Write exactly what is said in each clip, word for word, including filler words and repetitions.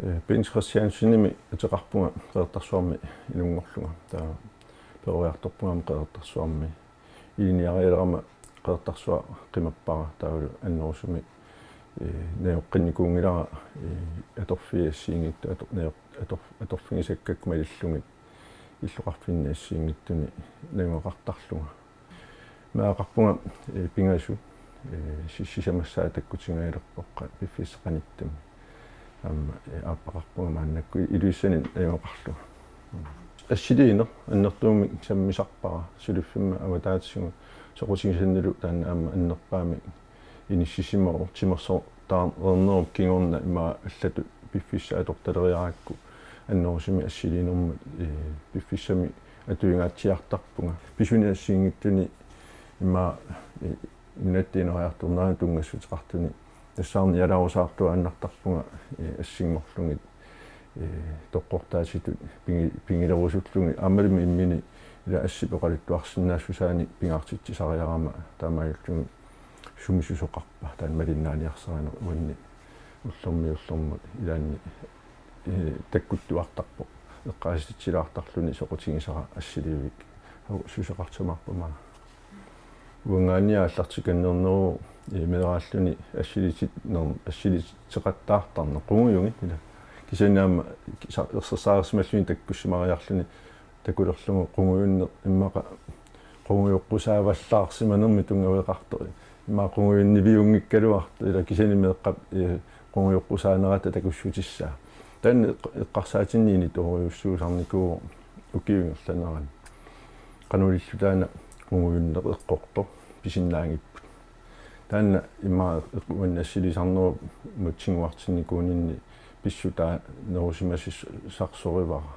Ee, Bent Christiansenimik ateqarpunga Qeqertarsuarmi inunngorlunga. Taava peroriartorpunga aamma Qeqertarsuarmi. Ilinniarialerama Qeqertarsuaq qimappara taavalu annerusumik, ee, najoqqinnikuunngilara, ee, atorfiit assigiinngitsut ator-, najoq-, ator-, atorfigisakkakka malillugit illoqarfinni assigiinngitsuni najugaqartarlunga. Meeraqarpunga, ee, pingasut, ee, si-, sisamassaa takkutinngilerpoq piffissap qanittumi. Aamma, ee, aappaqarpunga maannakkut Ilulissani najugaqarlunga. Assiliineq annertuumik sammisarpara, suliffimma avataatigut soqutigisannilu taanna aamma annerpaamik inissisimavoq, timersortaarnerup kingorna ima allatut piffissaq atortaleriarakku annerusumik assiliinermut, ee, piffissami atugingaatsiartarpunga. Pisunik assigiinngitsuni ima, ee, nunatta ineriartornerani tunngassuteqartuni nassaarnialaarusaartuaannartarpunga, ee, assinngorlugit, ee, toqqortaatitut pigi-, pigilerusullugit aammalumi imminut ila assip oqaluttuarsinnaassusaanik pingaartitsisariarama taamaalilluni sumi susoqarpa taanna malinnaaniarsarineq uanni ullormiit ullormut ilaanni, ee, takkuttuartarpoq eqqaasitsisilaartarluni soqutigisara assiliivik. Au, susoqarsimaarput maanga. Uanngaanniit aallartikannerneruvoq, ee, meeraalluni assiliitit-, ner-, assiliiteqattaartarneq qungujugit ila. Kisianni aamma sa-, ersersaareersimalluni takkussimariarluni takulerlugu qungujunneq immaqa qungujoqqusaavallaarsimanermik tunngaveqartoq. Immaqa qungujunniviunngikkaluartoq ila kisianni meeqqap, ee, qungujoqqusaanerata takussutissaa. Taanna eq-, eqqarsaatinni initoorujussuusarnikuuvoq ukiup ingerlanerani. Qanoq ililluta taanna qungujunneq eqqortoq pisinnaanngipput. Taanna immaqa eq-, uanni assiliisarnerup tiguartinnikuuninni pissutaanerusimasarsorivara.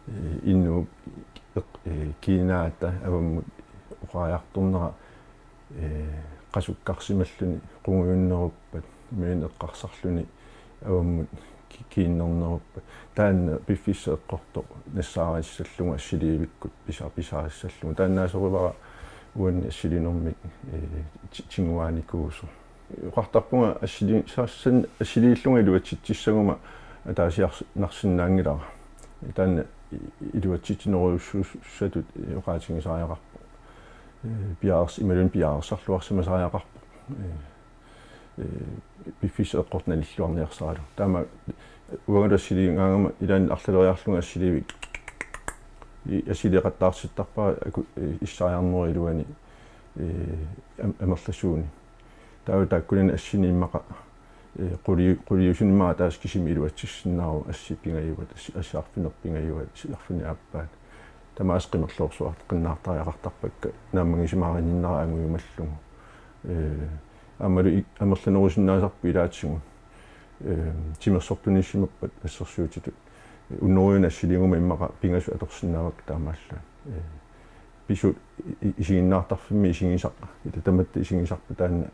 Ee, inuup eq-, ee, kiinaata avammut oqariartornera, ee, qasukkarsimalluni qungujunneruppat, imaluunniit eqqarsarluni avammut ki-, kiinnerneruppat. Taanna piffissaq eqqortoq nassaarissallugu assiliivikkut pisa-, pisaarissallugu. Taannaasorivara uanni assiliinermik, ee, ti-, tiguaanikuusoq. Oqartarpunga assili-, saassan-, assiliillunga iluatsitsissaguma ataasiarnarsinnaanngilara. Taanna i-, iluatsitsinerujussuussatut oqaatigisariaqarpoq. Ee, piareers-, imaluunniit piareersarluarsimasariaqarpoq. Ee, ee, piffissaq eqqortoq nalilluarniarsaralugu. Taama uangalu assiliigaangama ilaanni arlaleriarlunga assiliivik i-, assiliiqattaartittarpara aku-, ee, issariarnerup iluani, ee, am-, amerlasuuni. Taava taakkunani assini immaqa, ee, quli-, quliusunut immaqa ataaseq kisimi iluatsissinnaavoq assi pingajuat, assi, assi arfineq-pingajuat, assi arfineq-aappaat. Tamaasa qimerloorsuarteqqinnaartariaqartarpakka naammagisimaarinninnera angujumallugu. Ee, aammalu i-, amerlanerusinnaasarput ilaatigut. Ee, timersortunissimappat assersuutitut. Unnerujunnik assiliiguma immaqa pingasut atorsinnaavakka taamaallaat. Ee, pisut i-, i-, isiginnaartarfimmi isigisaq, ila tamatta isigisarput taanna,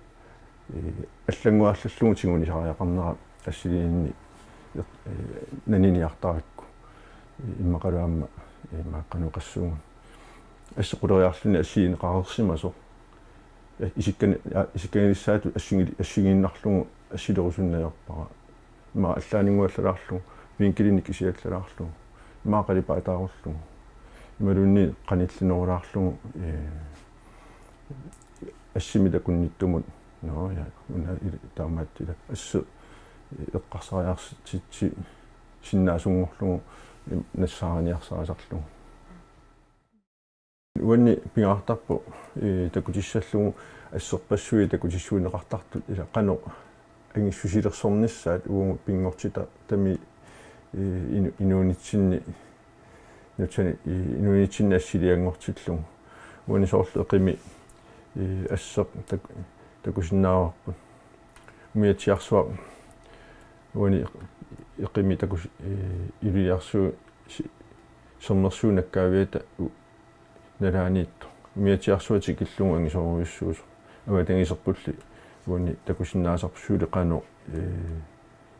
ee, allannguaallallugu tigunisariaqarnera assiliininni, ee, naniniartarakku. Ee, immaqalu aamma, ee, maaqqanuqassuugut. Assequleriarluni assigineqareersimasoq. Ee, isikkani-, aa, isikkagilissaatut assigi-, assigiinnarlugu assilerusunneq ajorpara. Ima allaaninnguallalaarlugu, vinkelinik kisiallalaarlugu, ima qalipaataarullugu. Imaluunniit qanillinerulaarlugu, ee, assimi takunnittumut. Nå, ja, una il-, taamaattut ila. Asseq, ee, eqqarsariartitsisinnaasunnguarlugu, im-, nassaariniarsarisarlugu. Uanni pingaartarpoq, ee, takutissallugu asserpassuit takutissuunneqartartut ila qanoq angissusilersornissaat uagut pinngortitami, ee, inu-, inuunitsinni, nutsani, ee, inuunitsinni assilianngortillugu. Uani soorlu Eqimi, ee, asseq tak-, takusinnaavarput. Umiatsiarsuaq uani Eqimi takus-, ee, Ilulissarsuup si-, Sermersuup nakkaaviata u-, nalaaniittoq. Umiatsiarsuaq tikillugu angisoorujussuusoq. Avatangiiserpulli uani takusinnaasarput suli qanoq, ee,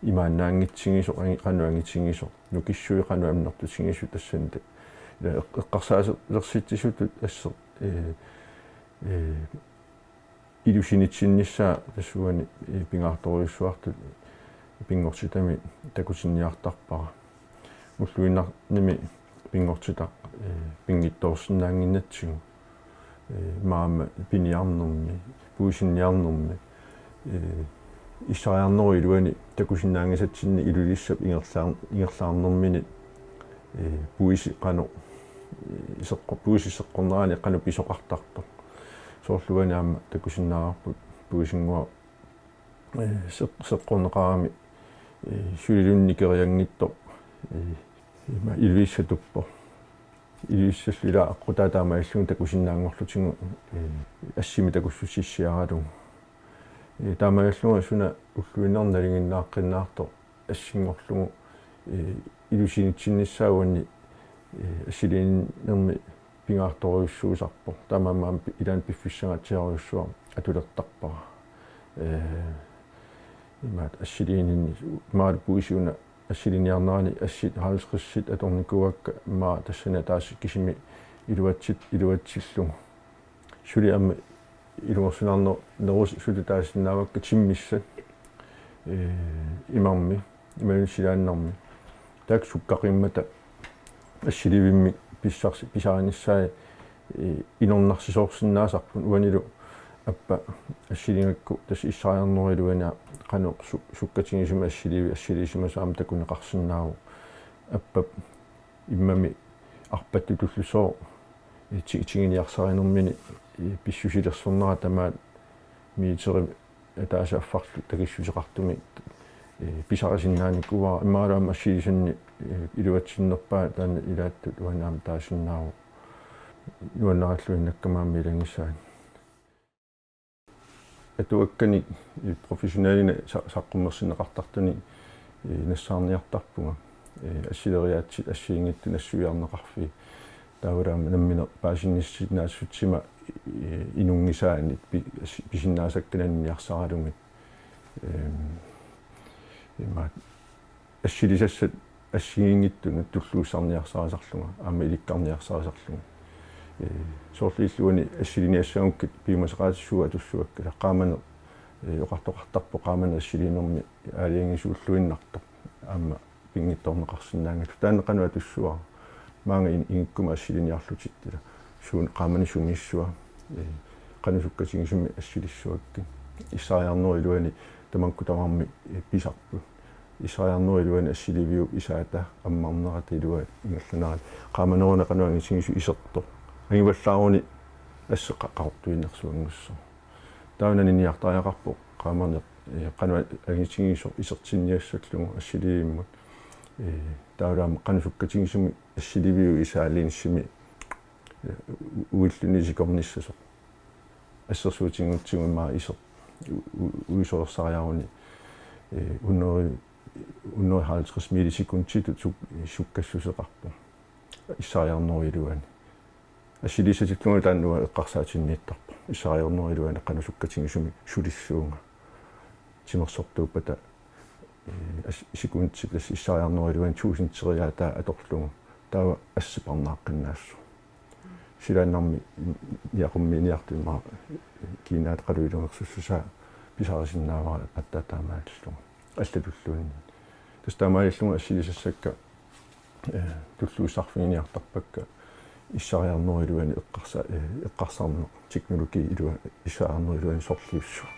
imaannaanngitsigisoq, angi-, qanoq angitigisoq. Nukissui qanoq annertutigisut tassani ta-, ila eq-, eqqarsaasersitsisutut asseq, ee, ee, ilusinitsinnissaa tassa uani, ee, pingaartorujussuartut Pinngortitami takutinniartarpara. Ulluinnarnimi pinngortitaq, ee, pinngitsoorsinnaannginnatsigu. Ee, maama piniarnermi, puisinniarnermi, ee, issariarnerup iluani takusinnaanngisatsinnik Ilulissap ingerlaar-, ingerlaarnermini, ee, puisi qanoq, ee, seqqo-, puisi seqqornerani qanoq pisoqartartoq. Soorlu uani aamma takusinnaavarput puisinnguaq, ee, seq-, seqqorneqarami, ee, suliluunniit nikerianngitsoq, ee, ima Ilulissatuppoq. Ilulissallu ila aqqutaa taamaalilluni takusinnaanngorlutigu, ee, assimi takussussissiaralugu. Ee, taamaalillunga suna ulluinnarni nalinginnaaqqinnaartoq assinngorlugu, ee, ilusinitsinnissaa uani, ee, assiliinermi pingaartorujussuusarpoq. Taamaammat pi-, ilaanni piffissangaatsiarujussuaq atulertarpara. Ee, imaattoq assiliininni, imaattoq puisi una assiliniarnerani assit halvtredsit atornikuuakka, immaqa tassani ataaseq kisimi iluatsit-, iluatsillugu. Suli aamma ilungersunarnerusoq suli taasinnaavakka timmissat, ee, imarmi, imaluunniit silaannarmi. Taakku sukkaqimmata assiliivimmik pissars-, pisarinissaat, ee, inornarsisoorsinnaasarput. Uanilu appa assiligigakku tassa issariarnerup iluani qanoq su-, sukkatigisumik assiliivi-, assiliisimasoq aamma takuneqarsinnaavoq. Appap immami arpattutullusooq, ee, ti-, tiguniarsarinermini, ee, pissusilersornera tamaat meterimik ataaseq affarlu takissuseqartumik, ee, pisarisinnaanikuuara, imaluunniit aamma assiliisanni, ee, iluatsinnerpaat taanna ilaattut uani aamma taasinnaavoq. Nuannaralluinnakkamik aamma ilagisaat. Atuakkanik, ee, professionelina sa-, saqqummersinneqartartunik, ee, nassaarniartarpunga. Ee, assileriaatsit assigiinngitsut nassuiarneqarfiit. Taavalu aamma nammineq paasisinnaassutsima, ee, inunngisaannik pi-, as-, pisinnaasakka nalunniarsaralugit. Ehm, imaattoq assilisassat assigiinngitsunut tulluussarniarsarisarlunga, aamma ilikkarniarsarisarlunga. Ee, soorlu illit uani assiliniassagukkit piumasaqaatit suut atussuakka, ila qaamaneq, ee, oqartoqartarpoq qaamaneq assiliinermi aalajangisuulluinnartoq. Aamma pinngitsoorneqarsinnaanngilaq. Taanna qanoq atussuara? Maanga in-, ingikkuma assiliniarlutit ila. Suut qaamaneq sumiissua. Ee, qanoq sukkatigisumik assilissuakkit. Issariarnerup iluani tamakku tamarmik, ee, pisarput. Issariarnerup iluani assiliiviup isaata ammarnerata ilua ingerlanerata. Qaamaneruna qanoq angitigisoq isertoq. Angivallaaruni assut qa-, qaqortuinnarsuanngussaaq. Taava nalunniartariaqarpoq qaamaneq, ee, qanoq angitigisoq isertinniassallugu assiliivimmut. Ee, taavalu aamma qanoq sukkatigisumik assiliiviup isaa linsimi, ee, u-, uilluni sikornissasoq. Assersuutiginngitsugu immaqa iseq u-, u-, uisorersariaruni, ee, hundrede, hundrede halvtreds millisekunditut suk-, sukkassuseqarpoq. Issariarnerup iluani. Assiliisatillunga taanna uanga eqqarsaatinniittarpoq. Issariarnerup iluani qanoq sukkatigisumik sulissuunga. Timersortuuppata, ee, as-, sekundit tassa issariarnerup iluani tuusinteriaataa atorlugu. Taava assut parnaaqqinnaassaaq. Silaannarmi niaqummiiniartumik immaqa kiinaata qallup ilungersussusaa pisarisinnaavara aatsaat taamaalillunga. Allatulluunniit. Tassa taamaalillunga assilisassakka, ee, tulluussarfiginiartarpakka issariarnerup iluani eqqarsa-, ee, eqqarsarneq teknologiip ilua-, issariarnerup iluani sorliussua.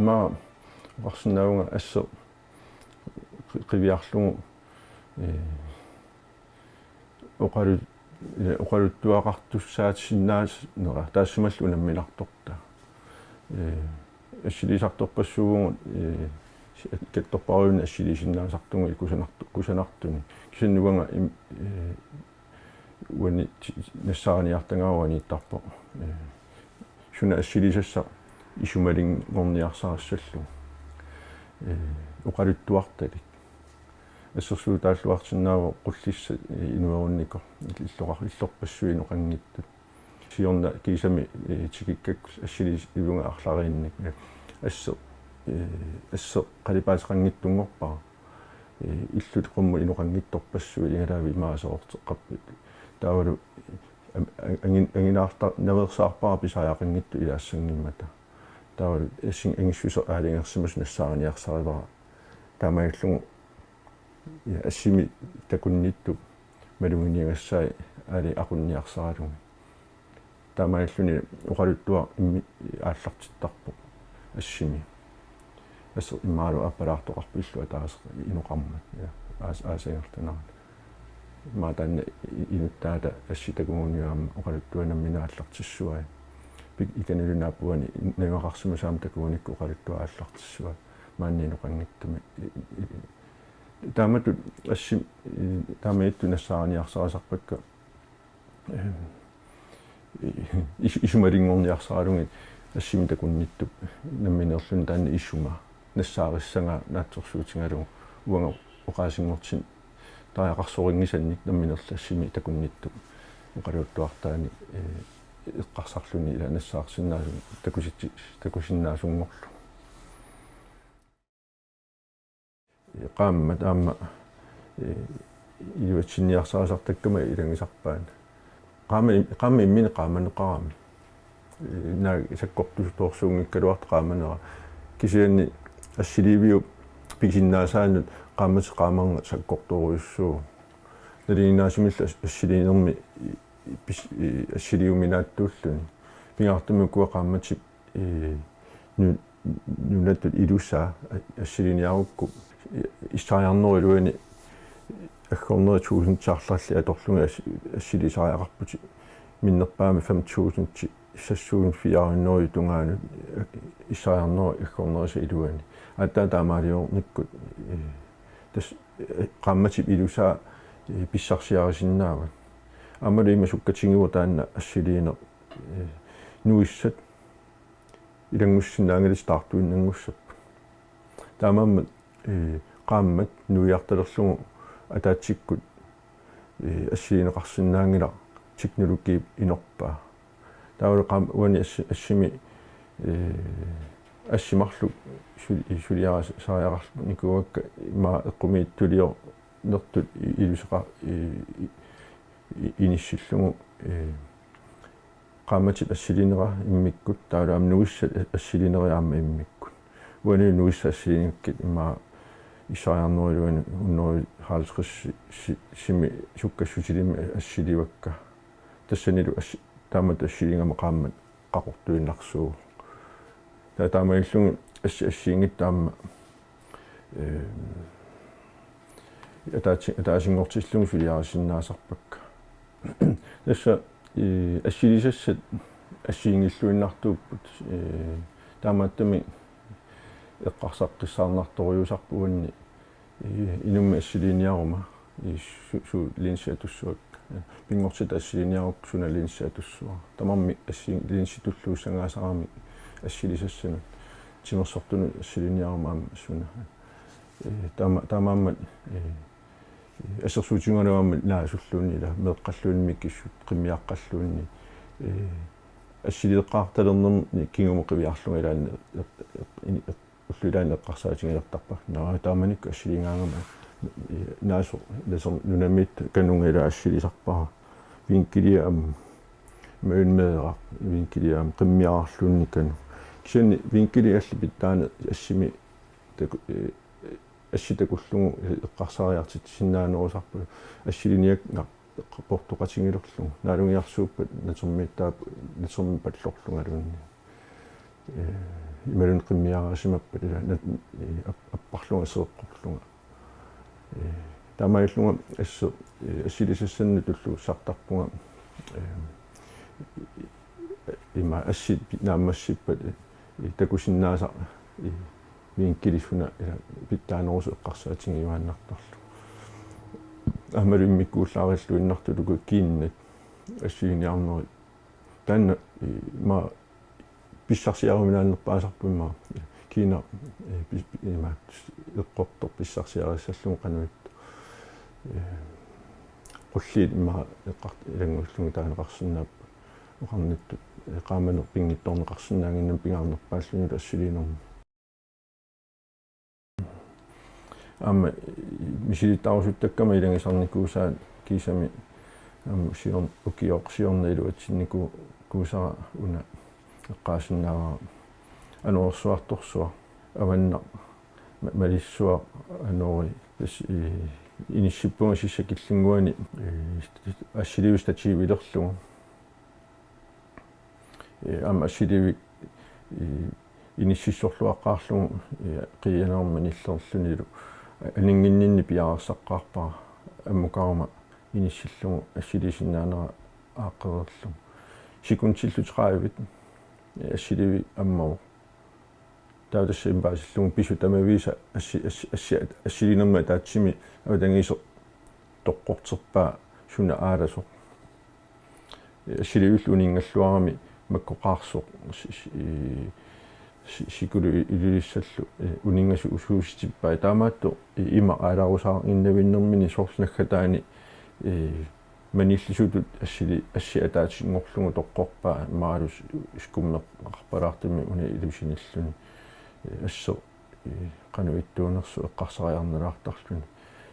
Aamma oqarsinnaavunga asseq qi-, qiviarlugu, ee, oqalu-, ee, oqaluttuaqartussaatisinnaanera taassumalu unamminartortaa. Ee, assiliisartorpassuuvugut, ee, kattorparujunik assiliisinnaasartugut kusanartu-, kusanartunik. Kisianni uanga im-, ee, uani ti-, nassaariniartagara uaniittarpoq. Ee, suna assilisassaq isumalinngorniarsarissallugu. Ee, oqaluttuartalik. Assersuutaalluarsinnaavoq qullissat, ee, inuerunnikoq illoqar-, illorpassuit inoqanngitsut. Siorna kiisami, ee, tikikkakkut assiliivunga arlariinnik. Ee, asseq, ee, asseq qalipaateqanngitsunngorpara. Ee, illut qummut inoqanngitsorpassuit igalaavik imaaseroorteqqapput. Taavalu am-, am-, angin-, anginaarta-, naveersaarpara pisariaqanngitsut ilaassanngimmata. Taavalu assin-, angissuseq aalajangersimasoq nassaariniarsarivara. Taamaalillugu, ja, assimi takunnittup maluginiagassai aali aqunniarsaralugit. Taamaalilluni oqaluttuaq immi-, aallartittarpoq assimi. Asseq imalu aappalaartoqarpoq illu ataaseq inoqarmat. Ja, aas-, aasagertanerani. Aamma taanna i-, inuttaata assit takugunik aamma oqaluttuaq nammineq aallartissavai. Pik-, ikanilu naappuani najugaqarsimasut aamma takugunikku oqaluttuaq aallartissavai. Maani inoqanngitsumik. I-, i-, i-, taamatut assi-, i-, taamaattut nassaariniarsarisarpakka, ee, is-, isumalinngorniarsaralugit assimi takunnittup nammineerluni taanna isuma nassaarissagaa naatsorsuutigalugu uanga oqaasinngortinnut tariaqarsorinngisannik nammineerluni assimi takunnittup oqaluttuartaanik, ee, eqqarsarluni ila nassaarsinnaasu-, takusitsi-, takusinnaasunngorlugu. Qaammat aamma, ee, iluatsinniarsarisartakkama ilagisarpaat. Qaammat im-, qaammat imminut qaamaneqarami. Ee, naak sakkortutoorsuunngikkaluartoq qaamanera. Kisianni assiliiviup pisinnaasaanut qaammatit qaamarngat sakkortoorujussuuvoq. Nalinginnaasumillu as-, assiliinermi pis-, ee, assiliiuminaattuulluni. Pingaartumik ukua qaammatip, ee, nu-, nunattut ilusaa a-, assiliiniarukku, ee, issariarnerup iluani aggorneri tuusintit arlallit atorlugit as-, assiliisariaqarputit minnerpaamik fem tusind, seks tusind fire hundrede tungaanut, ee, issariarnerup aggornerisa iluani. Aatsaat taamaaliornikkut, ee, tassa, ee, qaammatip ilusaa, ee, pissarsiarisinnaavat. Aammalu ima sukkatigivoq taanna assiliineq, ee, nuissat ilanngussinnaanngilatit taartuinnanngussapput. Taamaammat, ee, qaammat nuiartalerlugu ataatsikkut, ee, assiliineqarsinnaanngilaq teknologiip inorpaa. Taavalu qaam-, uani assi-, assimi, ee, assi marluk suli-, suliarisariaqarnikuuakka ima eqqumiitsuliornertut i-, iluseqa-, i-, i-, i-, inissillugu, ee, qaammatip assiliinera immikkut, taavalu aamma nuissat assiliinerit aamma immikkut. Uani nuissat assiliinikkit ima issariarnerup iluani hundrede halvtreds si-, simi sukkassutilimmi assiliivakka. Tassanilu assi-, taamatut assiliigama qaammat qaqortuinnarsuuvoq. Taava taamaalilluni assi-, assigiinngitsut aamma, ee, ataatsi-, ataasinngortillugit suliarisinnaasarpakka. Tassa, ee, assilisassat assigiinngilluinnartuupput, ee, taamaattumik eqqarsaqqissaarnartorujussuusarput uanni, ee, inummit assiliiniaruma, ee, su-, suut linsit atussavakka. Pinngortitaq assiliiniarukku suna linsi atussavara. Tamarmik assi-, linsitulluussagaasarami assilisassanut. Timersortunut assiliiniaruma aamma suna. Ee, taama-, taamaammat, ee, assersuutigalugu aamma naasulluunniit ila meeqqalluunniit mikisut qimmiaqqalluunniit. Ee, assiliiqqaartalernermi kingumut qiviarlunga ilaanni eq-, eq-, eq-, ullut ilaanni eqqarsaatigilertarpakka. Naa, taamanikkut assiliigaangama, ee, naasoq, naasoq nunamiittoq kanunga ila assilisarpara. Vinkelia aamma, maanna meeraq, vinkelia aamma qimmiarluunniit kanunga. Kisianni vinkeli allat pitsaaneq assimi taku-, ee, assit takullugu eqqarsaariartitsisinnaanerusarput assiliiniakkaq portoqatigilerlugu. Naalugiarsuuppat natermiittaap-, natermik pallorlungaluunniit. Ee, Imaluunniit qimmiarasimappat ila nat-, eh, ap-, apparlunga seeqqorlunga. Eh, taamaalillunga assi-, eh, assilisassannut tulluussartarpunga, eh, ima assit pi-, naammassippat, eh, takusinnaasaq, eh, minkilissuna ila pitsaanerusumik eqqarsaatigiuaannartarlugu. Aammalu immikkuullarilluinnartut uku kiinnat assiliniarnerit. Taanna, eh, ima pissarsiaruminaannerpaasarpoq ima kiinaq, eh, pis-, pi-, ima eqqortoq pissarsiarissallugu qanoq ittoq. Eh, qulliit ima eqqart-, ilanngullugit taaneqarsinnaapput. Oqarnittut, eh, qaamaneq pinngitsoorneqarsinnaannginnami pingaarnerpaallunilu assiliinermi. Aamma misilittarusuttakkama ilagisarnikuusaat kiisami aamma sior-, ukioq siorna iluatsinnikuusara una eqqaasinnaavara anorersuartorsuaq avannaq ma-, malissuaq anori tassa, eh, inissippunga sissap killinnguani, eh, assiliivik stativilerlugu. Eh, aamma assiliivik, eh, inississorluaqqaarlugu, eh, qiianerma nillerlunilu aninnginninni piareersaqqaarpara ammukaruma inissillugu assiliisinnaanera aaqqereerlugu. Sekundillu tredive, eh, assiliivik ammavoq. Taava tassa imaasillunga pisut tamaviisa assi-, assi-, assi-, assiliinermi ataatsimi avatangiisoq toqqorterpaa suna aalasoq. Assiliivillu uninngalluarami makkoqaarsoq si-, si-, i-, si-, sikulu i-, ilulissallu, eh, uninngasut usuusitippai. Taamaattoq i-, ima aalarusaarnginnavinnermini soorlu naggataani, eh, maniillisutut assili-, assi ataatsinngorlugu toqqorpaa imaalu s-, skummeqarpalaartumik una ilusinilluni, eh, asseq, eh, qanoq ittuunersoq eqqarsariarnalaartarluni.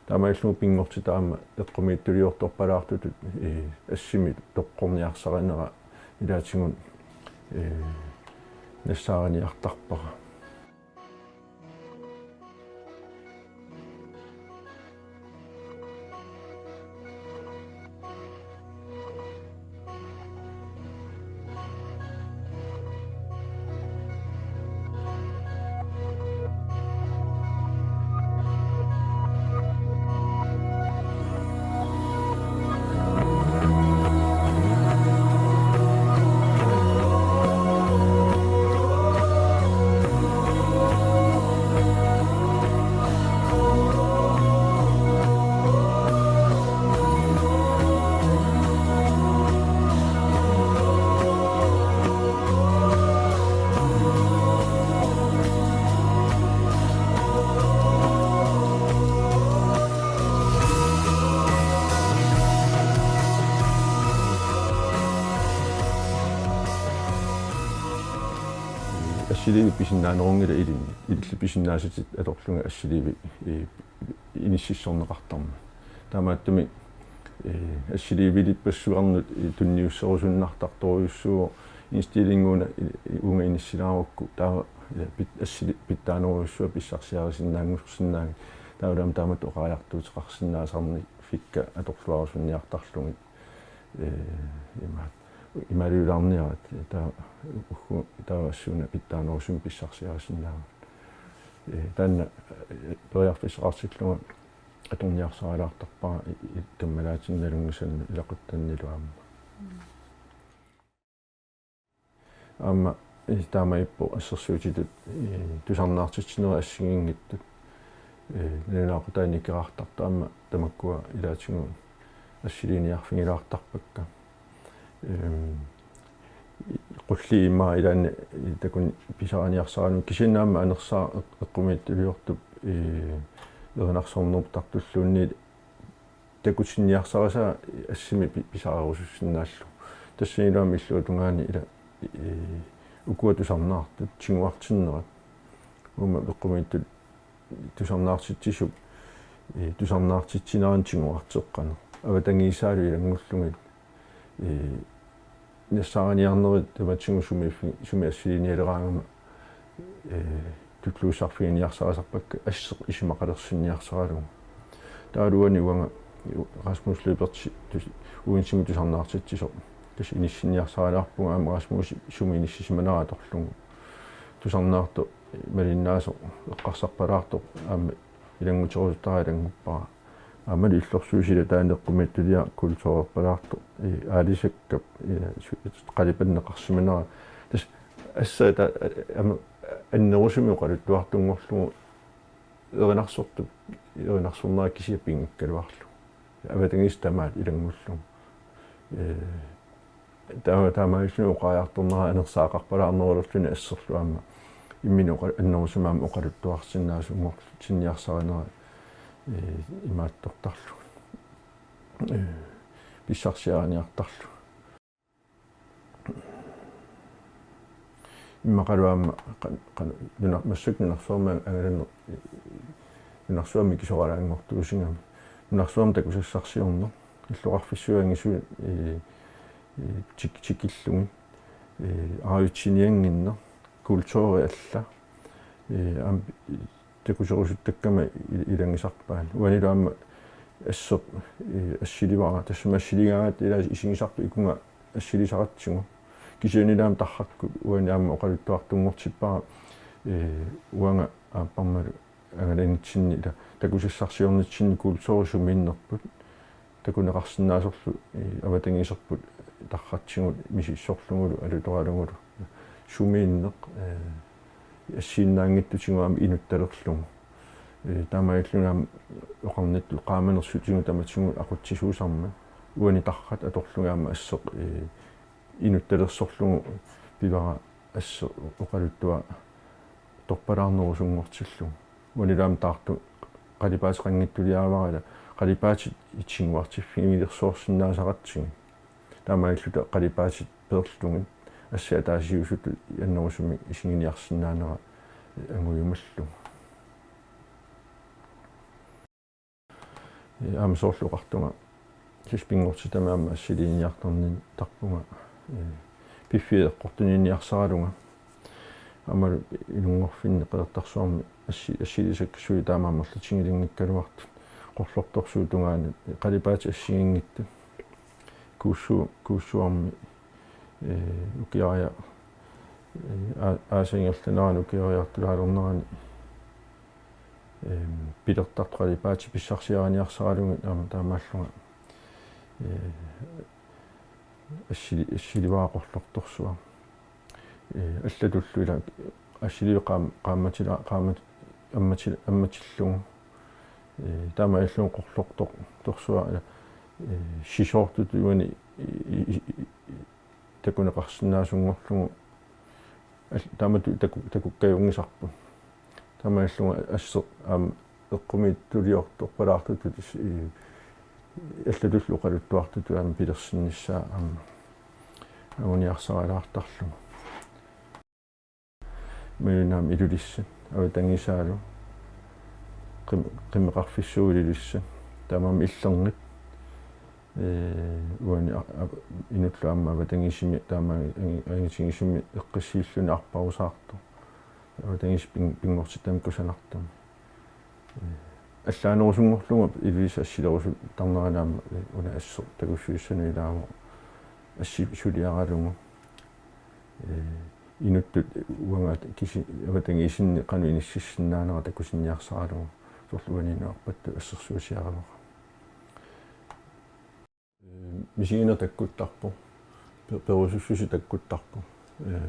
Taamaalilluni pinngortitaq aamma eqqumiitsuliortorpalaartutut, eh, assimi toqqorniarsarinera ilaatigut, eh, nassaariniartarpara. Assiliivik pisinnaanerunngilaq ilinni. Illit pisinnaasatit atorlugit assiliivik, eh, inississorneqartarmat. Taamaattumik, eh, assiliivilippassuarnut, eh, tunniusserusunnartartorujussuuvoq indstillinguuna, eh, uunga inissilaarukku taava, eh, pit-, assili-, pitsaanerujussuaq pissarsiarisinnaanngorsinnaagit. Taavalu aamma taamatut oqariartuuteqarsinnaasarnifikka atorluarusunniartarlugit. Eh, imaat. Imaaliulaarniarit, taava uggu, taava assuuna pitsaanerusumik pissarsiarisinnaavat. Eh, taanna, eh, periarfissaqartillunga atorniarsarilaartarpara i-, i-, tammalaatinnalunngisannik ilaquttannilu aamma. Aamma, eh, taamaappoq assersuutitut, eh, tusarnaartitsinerit assigiinngitsut. Eh, nalunaaqutaanik nikerartartut aamma tamakkua ilaatigut assiliiniarfigilaartarpakka. Ehm, qulliit immaqa ilaanni takuneq pisariniarsaralugu kisianni aamma anersaaq eq-, eqqumiitsuliortup, eh, erinarsornertartulluunniit takutinniarsarisaa assimi pi-, pisarerusussinnaallugu. Tassanilu aamma illuatungaani ila, eh, ukua tusarnaartut tiguartinnerat. Uuma eqqumiitsut tusarnaartitsisup, eh, tusarnaartitsinerani tiguarteqqaneq. Avatangiisaalu ilanngullugit, eh, nassaariniarnerit tamatigut sumi fi-, sumi assiliinialeraangama, eh, tulluussarfiginiarsarisarpakka asseq isumaqalersinniarsaralugu. Taavalu uani uanga Rasmus Lyberth tus-, uinsimu tusarnaartitsisoq. Tassa inissinniarsarilaarpunga aamma Rasmus sumi inissisimanera atorlugu. tusarnaartoq malinnaasoq eqqarsarpalaartoq aamma ilannguterusuttara ilannguppara. Aammalu illorsuit silataanni eqqumiitsuliaq kulturerpalaartoq, ee, aalisakkap, ee, su-, qalipanneqarsimanera. Tassa assut ta-, aamma annerusumik oqaluttuartunngorlugu erinarsortup, erinarsornera kisiat pinngikkaluarlugu. Avatangiisit tamaat ilanngullugu. Ee, Taava taamaalilluni oqariartornera anersaaqarpalaarnerulerluni assorlu aamma imminut oqa-, annerusumik aamma oqaluttuarsinnaasunngortinniarsarinera, ee, imaattortarlugu. Ee, pissarsiariniartarlugu. Immaqalu aamma qan-, qan-, nuna-, massakkut nunarsuarmi angalanneq, nunarsuarmi kisoralanngortuusigami. Nunarsuarmi takusassarsiorneq. Illoqarfissuit angisuut, ee, ee, tik-, tikillugit, ee, aravitsiniannginneq, kulturi alla, ee, aamma takuserusuttakkama il-, ilanngisarpaat. Uanilu aamma asseq, ee, assilivara, tassami assiligaangatta ilaasa isigisartut ikunga assilisaratsigu. Kisiannili aamma tarrakkut uani aamma oqaluttuartunngortippara, ee, uanga aapparmalu angalannitsinni ila takusassarsiornitsinni kulturi sumiinnerput takuneqarsinnaasorlu, ee, avatangiiserput tarratsigut misissorlugulu alutoralugulu sumiinneq, ee, assiinnaanngitsutigut aamma inuttalerlugu. Ee, taamaalilluni aamma oqarnittut qaamanersutigut tamatigut aqutsisuusarmat uani tarrat atorlugit aamma asseq, ee, inuttalersorlugu pivara asseq oqaluttuartorpalaarnerusunngortillugu. Uanilu aamma taartut qalipaateqanngitsuliaavara ila qalipaatit tiguartiffigilersoorsinnaasaqatsigit. Taamaalilluta qalipaatit peerlugit assit ataasiusutut annerusumik isiginiarsinnaanera angujumallugu. Ee, aamma soorlu oqartunga, tassa pinngortitami aamma assiliiniartarniartarpunga, ee, piffiit eqqortuniiniarsaralunga. Aammalu inunngorfinni Qeqertarsuarmi assi-, assilisakkat suli taama amerlatigilinngikkaluartut. Qorlortorsuup tungaanut qalipaatit assigiinngitsut. Kuussu-, Kuussuarmi, ee, ukiaria-, ee, aa-, aasap ingerlanerani ukiariartulaalernerani, ee, pilertartut qalipaatit pissarsiariniarsaralugit aamma taamaallunga, ee, assili-, assilivara Qorlortorsuaq. Ee, allatullu ila assiliviup qaam-, qaammatila-, qaammat-, ammatil-, ammatillugu. Ee, taamaalilluni Qorlortor-, torsuaq ila, ee, sisoortutut uani i-, i-, i-, takuneqarsinnaasunngorlugu al-, taamatut taku-, takukkajunngisarput. Taamaalilluni asseq aamma eqqumiitsuliortorpalaartutut is-, i-, allatullu oqaluttuartutut aamma pilersinnissaa aamma anguniarsarilaartarlugu. Imaluunniit aamma Ilulissat, avatangiisaalu, qim-, qimmeqarfissuup Ilulissat, taamaammat Illernit, ee, uani a-, a-, inullu aamma avatangiisimi, taama angi-, angitigisumik eqqissiilluni arparusaartoq. Avatangiisit ping-, pinngortitami kusanartumik. Ee, allaanerusunngorlunga Ilulissat assilerusuttarnerani aamma, ee, una asseq takussutissanut ilaavoq assit suliaralugu. Ee, inuttut uanga kisi-, avatangiisinni qanoq inississinnaanera takusinniarsaralugu. Soorlu uani inuarpatut assersuusiaravara. Ee, misigineq takkuttarpoq. Pe-, perusussuseq takkuttarpoq. Ee,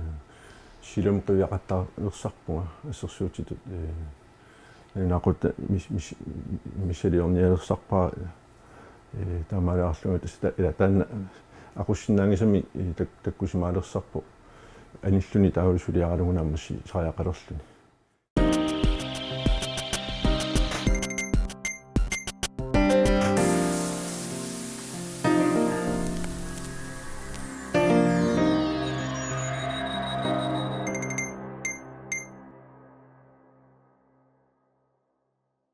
silami qiviaqattaalersarpunga assersuutitut, ee, nalunaaqutaq mis-, mis-, missiliornialersarpara, ee, taamaaliorlunga tassa ta-, ila taanna aqussinnaanngisamik, ee, tak-, takkusimaalersarpoq. Anilluni taavalu suliaralugu naammassi sariaqalerluni.